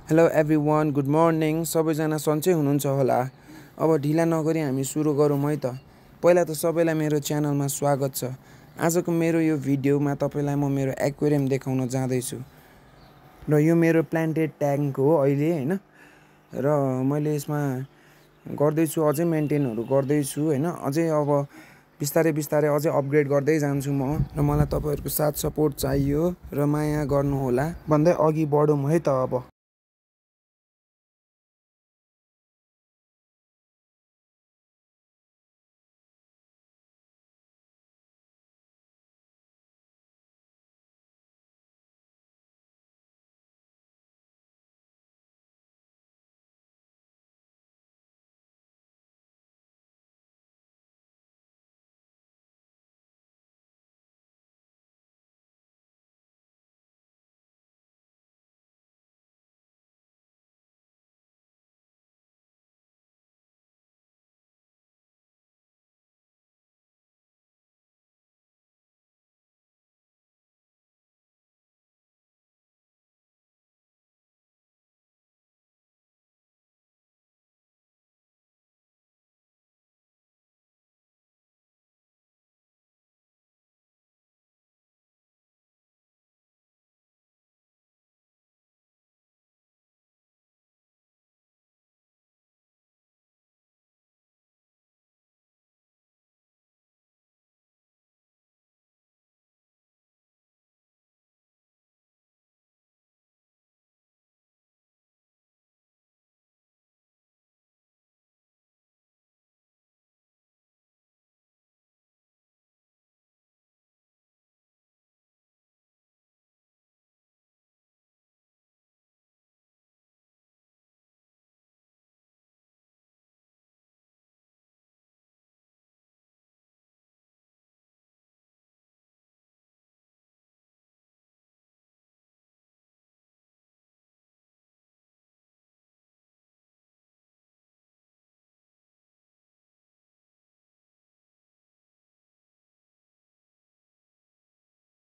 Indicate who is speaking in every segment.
Speaker 1: Hello everyone, good morning. सबैजना सन्चै हुनुहुन्छ होला। अब ढिला नगरी हामी सुरु गरौँ है त। पहिला त सबैलाई मेरो च्यानलमा स्वागत छ। आजको मेरो यो भिडियोमा तपाईँलाई म मेरो एक्वेरियम देखाउन जाँदैछु र यो मेरो प्लान्टेड ट्याङ्क हो अहिले हैन। र मैले यसमा गर्दैछु, अझै मेन्टेनहरू गर्दैछु हैन। अझै अब बिस्तारै बिस्तारै अझै अपग्रेड गर्दै जान्छु म। र मलाई तपाईँहरूको साथ सपोर्ट चाहियो र माया गर्नु होला भन्दै अघि बढौँ है त। अब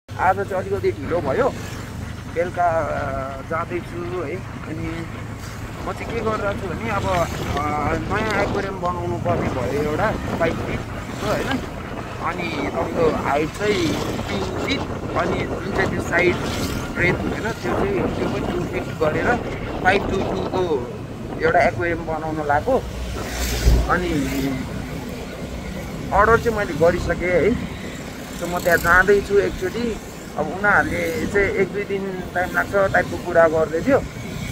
Speaker 1: आज चाहिँ अलिकति ढिलो भयो, बेलुका जाँदैछु है। अनि म चाहिँ के गरिरहेको छु भने अब नयाँ एक्वेरियम बनाउनु पर्ने भयो एउटा 5 फिट होइन। अनि तपाईँको हाइट चाहिँ 3 फिट, अनि जुन चाहिँ त्यो साइड ब्रेथ हुँदैन त्यो पनि 2 फिट गरेर 5x2 को एउटा एक्वेरियम बनाउन लाग्यो। अनि अर्डर चाहिँ मैले गरिसकेँ है। सो म त्यहाँ जाँदैछु एकचोटि। अब उनीहरूले चाहिँ 1-2 दिन टाइम लाग्छ टाइपको कुरा गर्दै थियो।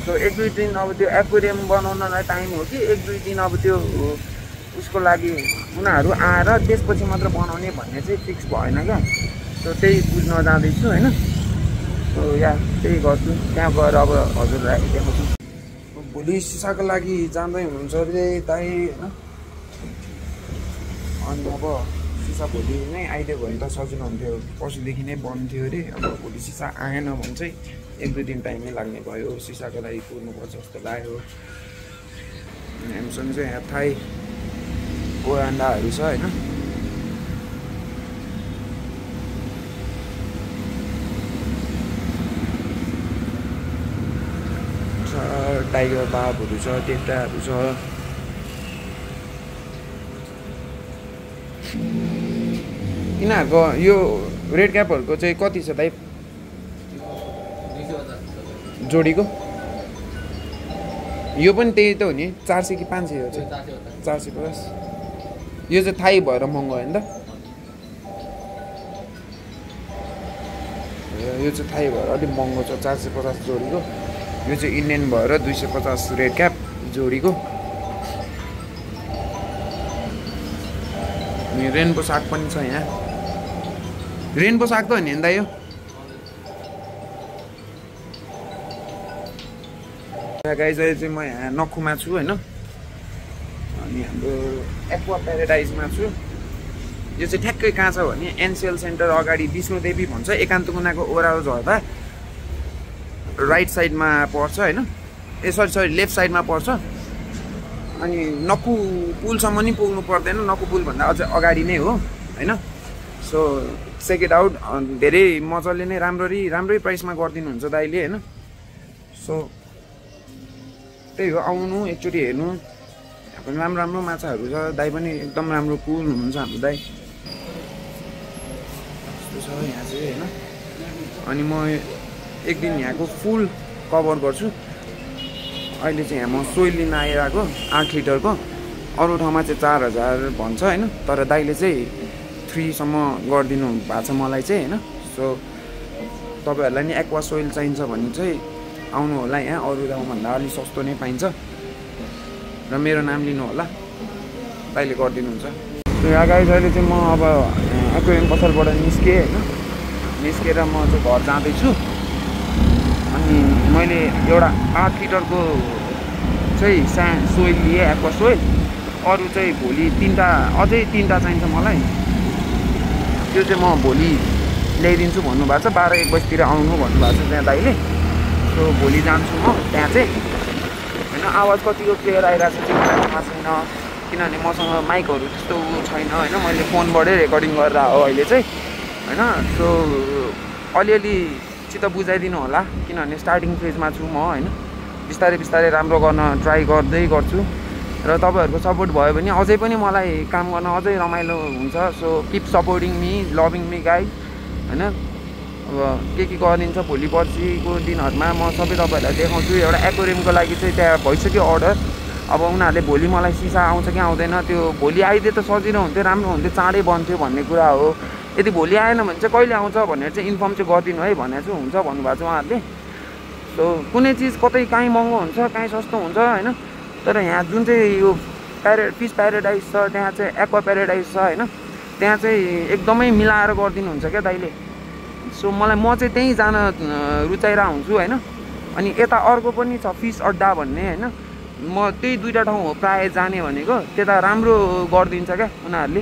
Speaker 1: सो 1-2 दिन अब त्यो एक्वेरियम बनाउनलाई टाइम हो कि 1-2 दिन अब त्यो उसको लागि उनीहरू आएर त्यसपछि मात्र बनाउने भन्ने चाहिँ फिक्स भएन क्या। सो त्यही बुझ्न जाँदैछु होइन। सो त्यही गर्छु, त्यहाँ गएर अब हजुरलाई देखाउँछु। भोलि सिसाको लागि जाँदै हुनुहुन्छ अरे दाइ होइन। अनि अब सिसा भोलि नै आइदियो भने त सजिलो हुन्थ्यो, पर्सिदेखि नै बन्द थियो अरे। अब भोलि सिसा आएन भने चाहिँ 1-2 दिन टाइमै लाग्ने भयो। सिसाको लागि कुर्नुपर्छ जस्तो लाग्यो। हामीसँग चाहिँ यहाँ थाई बोरान्डाहरू छ होइन। टाइगर बाबहरू छ, टेक्टाहरू छ। यिनीहरूको यो रेड क्यापहरूको चाहिँ कति छ दाइ जोडीको? यो पनि त्यही त हो नि, 400 कि 500 हो चाहिँ? 450। यो चाहिँ थाई भएर महँगो होइन त? यो चाहिँ थाई भएर अलिक महँगो छ, 450 जोडीको। यो चाहिँ इन्डियन भएर 250 रेड क्याप जोडीको। अनि रेनबो साग पनि छ यहाँ। रेनबो साग त हो नि दाइ यो? गाइज अहिले चाहिँ म यहाँ नखुमा छु होइन। अनि हाम्रो एक्वा प्याराडाइजमा छु। यो चाहिँ ठ्याक्कै कहाँ छ भने एनसिएल सेन्टर अगाडि विष्णुदेवी भन्छ, एकान्तकुनाको ओह्रालो झर्दा राइट साइडमा पर्छ होइन। सरी लेफ्ट साइडमा पर्छ। अनि नक्कु पुलसम्म नि पुग्नु पर्दैन, नक्कु पुलभन्दा अझ अगाडि नै हो होइन। So check it out. धेरै मजाले नै राम्रै प्राइसमा गरिदिनुहुन्छ दाइले होइन। सो त्यही हो, आउनु एकचोटि हेर्नु। यहाँ पनि राम्रो राम्रो माछाहरू छ। दाइ पनि एकदम राम्रो कुल हुनुहुन्छ हाम्रो दाइ। यस्तो छ यहाँ चाहिँ होइन। अनि म एक दिन यहाँको फुल कभर गर्छु। अहिले चाहिँ यहाँ म सोइल लिन आइरहेको 8 लिटरको। अरू ठाउँमा चाहिँ 4000 भन्छ होइन, तर दाइले चाहिँ 3 सम्म गरिदिनु भएको छ मलाई चाहिँ होइन। सो तपाईँहरूलाई नि एक्वा सोइल चाहिन्छ भने चाहिँ आउनु होला यहाँ। अरू ठाउँभन्दा अलिक सस्तो नै पाइन्छ र मेरो नाम लिनु होला, दाइले गरिदिनुहुन्छ। यहाँ गाइस अहिले चाहिँ म अब एक्वेरियम पसलबाट निस्केँ होइन। निस्केर म चाहिँ घर जाँदैछु। अनि मैले एउटा 8 लिटरको चाहिँ सोइल लिएँ, एक्वा सोइल। अरू चाहिँ भोलि अझै 3टा चाहिन्छ मलाई। त्यो चाहिँ म भोलि ल्याइदिन्छु भन्नुभएको छ। 12-1 बजीतिर आउनु भन्नुभएको छ त्यहाँ दाइले। सो भोलि जान्छु म त्यहाँ चाहिँ होइन। आवाज कतिको क्लियर आइरहेको छ चाहिँ मलाई थाहा छैन, किनभने मसँग माइकहरू त्यस्तो छैन होइन। मैले फोनबाटै रेकर्डिङ गरेर हो अहिले चाहिँ होइन। सो अलिअलि चित्त बुझाइदिनु होला, किनभने स्टार्टिङ फेजमा छु म होइन। बिस्तारै बिस्तारै राम्रो गर्न ट्राई गर्छु र तपाईँहरूको सपोर्ट भयो भने अझै पनि मलाई काम गर्न अझै रमाइलो हुन्छ। So keep supporting me, loving me guys होइन। अब के गरिदिन्छ भोलि पर्सिको दिनहरूमा म सबै तपाईँहरूलाई देखाउँछु। एउटा एक्वेरियमको लागि चाहिँ त्यहाँ भइसक्यो अर्डर। अब उनीहरूले भोलि मलाई सिसा आउँछ कि आउँदैन, त्यो भोलि आइदिए त सजिलो हुन्थ्यो, राम्रो हुन्थ्यो, चाँडै बन्थ्यो भन्ने कुरा हो। यदि भोलि आएन भने चाहिँ कहिले आउँछ भनेर चाहिँ इन्फर्म चाहिँ गरिदिनु है भनेर चाहिँ हुन्छ भन्नुभएको छ उहाँहरूले। सो कुनै चिज कतै काहीँ महँगो हुन्छ, काहीँ सस्तो हुन्छ होइन। तर यहाँ जुन चाहिँ यो फिस प्याराडाइज छ, त्यहाँ चाहिँ एक्वा प्याराडाइज छ होइन। त्यहाँ चाहिँ एकदमै मिलाएर गरिदिनुहुन्छ क्या दाइले। सो म चाहिँ त्यहीँ जान रुचाइरहेको हुन्छु होइन। अनि यता अर्को पनि छ फिस अड्डा भन्ने होइन। म त्यही 2टा ठाउँ हो प्रायः जाने भनेको। त्यता राम्रो गरिदिन्छ क्या उनीहरूले,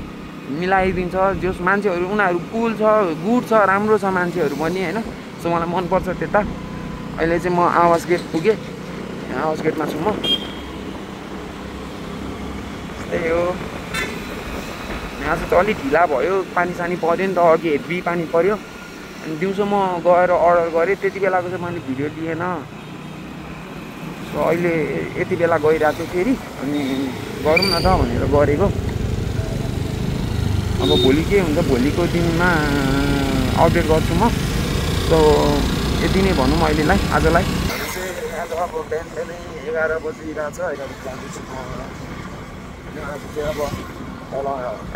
Speaker 1: मिलाइदिन्छ। जस मान्छेहरू उनीहरू कुल छ, गुड छ, राम्रो छ मान्छेहरू पनि होइन। सो मलाई मनपर्छ त्यता। अहिले चाहिँ म आवास गेट पुगेँ, आवास गेटमा छु म। त्यही हो, यहाँ चाहिँ अलिक ढिला भयो, पानी सानी पऱ्यो नि त, अघि हेभी पानी पऱ्यो। अनि दिउँसो म गएर अर्डर गरेँ, त्यति बेलाको चाहिँ मैले भिडियो लिएन। सो अहिले यति बेला गइरहेको थिएँ फेरि, अनि गरौँ न त भनेर गरेको। अब भोलि के हुन्छ भोलिको दिनमा अपडेट गर्छु म। सो यति नै भनौँ अहिलेलाई, आजलाई। आज अब बिहान 11 बजिरहेको छ, 11 बजी जाँदैछु म। आज चाहिँ अब तल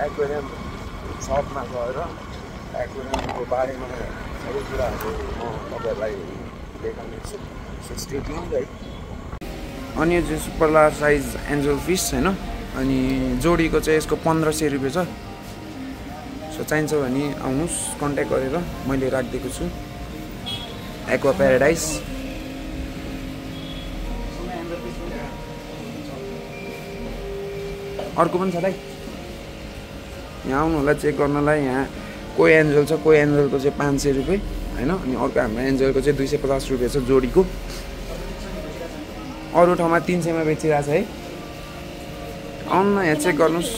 Speaker 1: एक्वेरियम सपमा गएर एक्वेरियमको बारेमा सबै कुराहरू म तपाईँहरूलाई देखाउनेछु। सो स्टे ट्युन्ड है। अनि यो चाहिँ super large size angel fish होइन। अनि जोडीको चाहिँ यसको 1500 रुपियाँ छ। सो चाहिन्छ भने आउनुहोस्, कन्ट्याक्ट गरेर मैले राखिदिएको छु एक्वा प्याराडाइज। अर्को पनि छ दाइ, यहाँ आउनु होला चेक गर्नलाई। यहाँ कोही एन्जल छ, कोही एन्जलको चाहिँ 500 रुपियाँ होइन। अनि अर्को हाम्रो एन्जलको चाहिँ 250 रुपियाँ छ जोडीको। अरू ठाउँमा 300 मा बेचिरहेको छ है। आउनु न यहाँ चेक गर्नुहोस्।